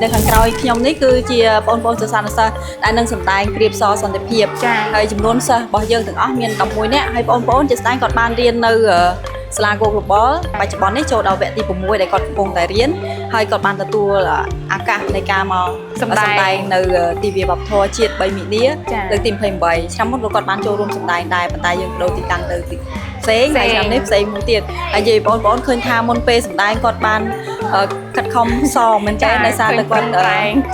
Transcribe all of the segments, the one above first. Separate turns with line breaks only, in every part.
នៅខាងក្រោយខ្ញុំនេះគឺជាបងប្អូនសិស្សានុសិស្សដែលនឹងសម្ដែងព្រៀបសសន្តិភាពហើយចំនួនសិស្សរបស់យើងទាំងអស់មាន11នាក់ហើយបងប្អូនជាស្ដែងគាត់បានរៀននៅសាលា Go Global បច្ចុប្បន្ននេះចូលដល់វគ្គទី6ដែលគាត់កំពុងតែរៀនហើយគាត់បានទទួលឱកាសនៃការមក
សម្ដែង
នៅទិវាវប្បធម៌ជាតិ3មីនា
ចា
លើកទី28ឆ្នាំមុនក៏គាត់បានចូលរួមសម្ដែងដែរប៉ុន្តែយើងបដូរទីតាំងទៅទីផ្សេងហើយឆ្នាំនេះផ្សេងមួយទៀតហើយនិយាយបងប្អូនឃើញថាមុនពេលសម្ដែងគាត់បានខិតខំសមមែនតើដោយសារតែគាត់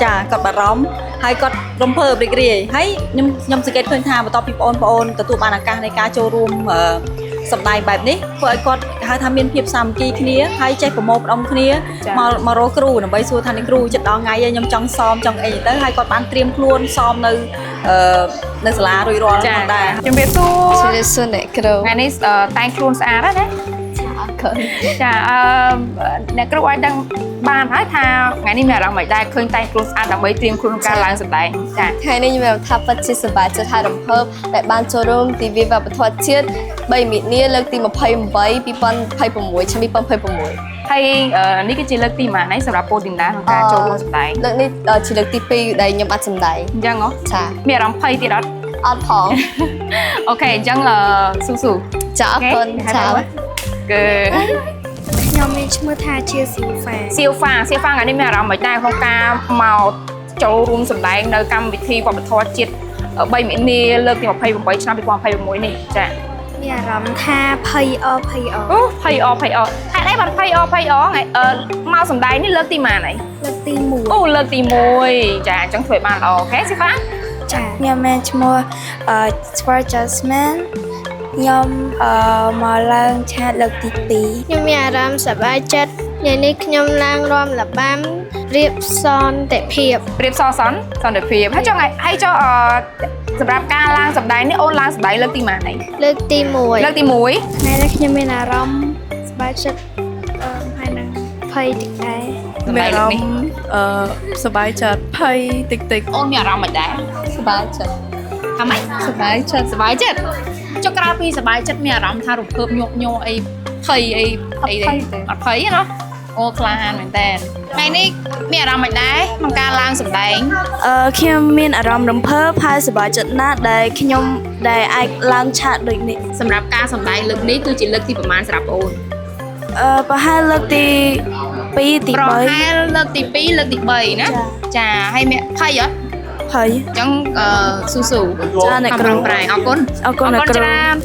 ចាគាត់បារម្ភហើយគាត់រំភើបរីករាយហើយខ្ញុំសង្កេតឃើញថាបន្ទាប់ពីបងប្អូនទទួលបានឱកាសនៃការចូលរួមសម្ដែងបែបនេះធ្វើឲ្យគាត់ហៅថាមានភាពសាមគ្គីគ្នាហើយចេះប្រមូលផ្ដុំគ្នាមករកគ្រូដើម្បីសួរថានេះគ្រូចិត្តដល់ថ្ងៃខ្ញុំចង់សមចង់អីទៅហើយគាត់បានត្រៀមខ្លួនសមនៅនៅសាលារួចរាល់ផងដែរ
ជំរាបសួរ
ជំរាបសួរអ្នកគ្រូ
ថ្ងៃនេះតែងខ្លួនស្អាតណាស់ណា
អរគុណ
ចាអឺអ្នកគ្រូឲ្យដឹងបានហើយថាថ្ងៃនេះមានអារម្មណ៍មិនដែរឃើញតែងខ្លួនស្អាតដើម្បីត្រៀមខ្លួនក្នុងការឡើងសម្ដែងចា
ថ្ងៃនេះខ្ញុំមានថាពិតជាសប្បាយចិត្តហើយរំភើបដែលបានចូលរួមទិវាវប្បធម៌ជាតិ3មីនាលើកទី28 2026ឆ្នាំ2026
ហើយនេះគឺជាលើកទីប៉ុន្មានហើយសម្រាប់ពូទីនដាក្នុងការចូលរួមសម្ដែង
លើកនេះជាលើកទី2ដែលខ្ញុំអាចសម្ដែង
អញ្ចឹងហ៎
ចា
មានអារម្មណ៍ភ័យទៀតអត់
អត់ផង
OK អញ្ចឹងស៊ូស៊ូ
ចាអរគុណចា
គឺ
ខ្ញុំមានឈ្មោះថាជាស៊ីហ្វា
សៀវហ្វាសៀវហ្វាថ្ងៃនេះមានអារម្មណ៍មិនដែរក្នុងការមកចូលរួមសម្ដែងនៅកម្មវិធីវប្បធម៌ជាតិ3មីនាលើកទី28ឆ្នាំ2026នេះចា
មានអារម្មណ៍ថាភ័យអភ័យអ
អូភ័យអភ័យអហេតុអីបានភ័យអភ័យអថ្ងៃមកសម្ដែងនេះលើកទីម៉ានហើយ
លើកទី1
អូលើកទី1ចាអញ្ចឹងធ្វើឲ្យបានល្អ OK សៀវហ្វា
ចាខ្ញុំមានឈ្មោះអឺ Square Jasmine ខ្ញុំអឺមកឡើងឆាតលើកទី2
ខ្ញុំមានអារម្មណ៍សប្បាយចិត្តថ្ងៃនេះខ្ញុំឡើងរាំរបាំរៀបសន្តិភាព
ព្រៀបសសន្សន្តិភាពហើយចុះថ្ងៃហើយចុះអឺសម្រាប់ការឡើងសម្ដែងនេះអូនឡើងសម្ដែងលើកទីម៉ានហើយ
លើកទី
លើកទី1
ថ្ងៃនេះខ្ញុំមានអារម្មណ៍សប្បាយចិត្តអឺហើយនឹងភ័យតិចដែរ
សម្ដែងលើកនេះ
អឺសប្បាយចិត្តភ័យតិចតិច
អូនមានអារម្មណ៍មិនដែរ
សប្បាយចិត្ត
ថាម៉េច
សប្បាយចិត្ត
សប្បាយចិត្តចុះក្រៅពីសប្បាយចិត្តមានអារម្មណ៍ថារំភើបញាប់ញ័រអីភ័យអីអីទេអត់ភ័យទេណាអូក្លាហានមែនតើថ្ងៃនេះមានអារម្មណ៍មិនដែរក្នុងការឡើងសម្ដែង
អឺខ្ញុំមានអារម្មណ៍រំភើបហើយសប្បាយចិត្តណាស់ដែលខ្ញុំដែលអាចឡើងឆាកដូចនេះ
សម្រាប់ការសម្ដែងលើកនេះគឺជាលើកទីប្រហែលសម្រាប់អូន
អឺប្រហែលលើកទី2ទី
ប្រ
3
ហែលលើកទី2លើកទី3ណាចាហើយមានភ័យអត់
ហើយ
អញ្ចឹងអឺស៊ូស៊ូ
ចាអ្នកគ្រូ
ខំប្រឹងប្រែងអរគុណ
អរគុណអ្នកគ្រូ
ច្រើន